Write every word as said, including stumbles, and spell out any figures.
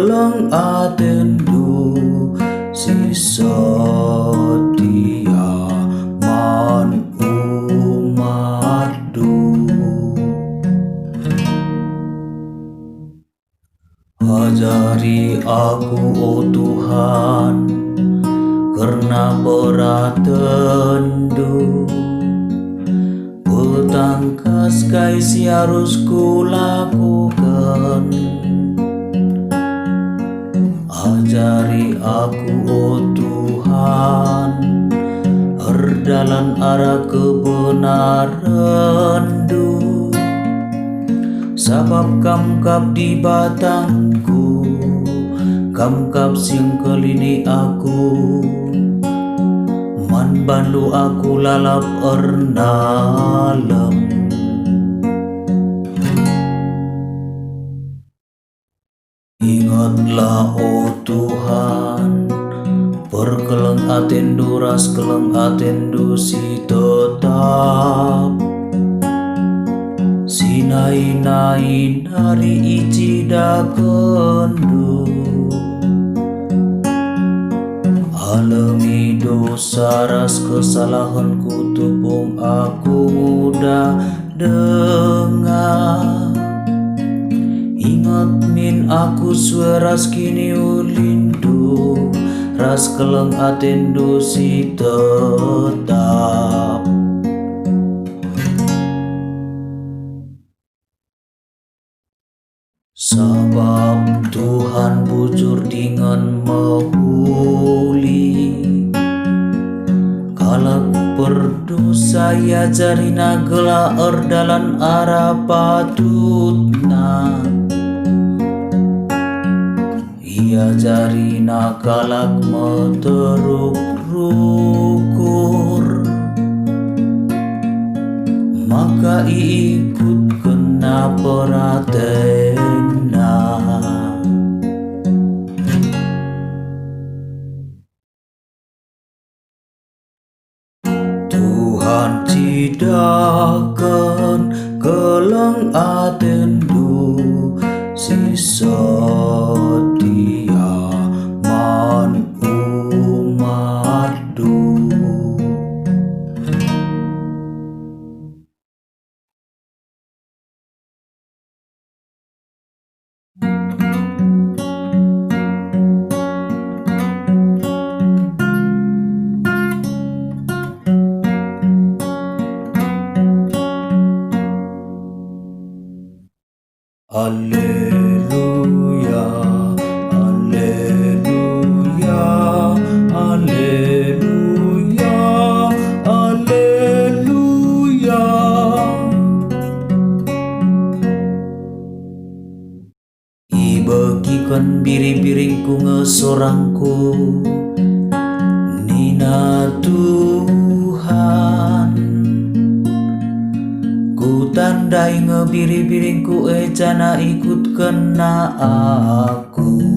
Keleng atendu si setia man umatndu. Ajari aku, o Tuhan, kerna peratenNdu. Petangkas kai si arus kulakuken? Ajari aku, o Tuhan, erdalan arah kebenarenNdu. Sabap Kam kap Dibatangku, Kam kap si engkelini aku, man bandu aku lalap ernalem. Ingetlah, o Tuhan, perkeleng atendu ras keleng atendu si tetap, si nai-nai nari icidakenndu. Alemi dosa ras kesalahenku, tupung aku nguda denga. Inget min aku sue ras kiniulindu, ras keleng atendu si tetap. Sabap Tuhan bujur dingen mehuli. Kalak perdosa iajarina gelah erdalan arah patutna. Iajarina kalak meteruk rukur, maka iikutkenna peratenna. Tuhan, cidaken keleng atendu si setia man umatndu. Aleluya, aleluya, aleluya, aleluya. Ibegiken biri-biringku nge sorangku, nina Tuhan. Kutandai nge biri-biringku e janah ikutkenna aku.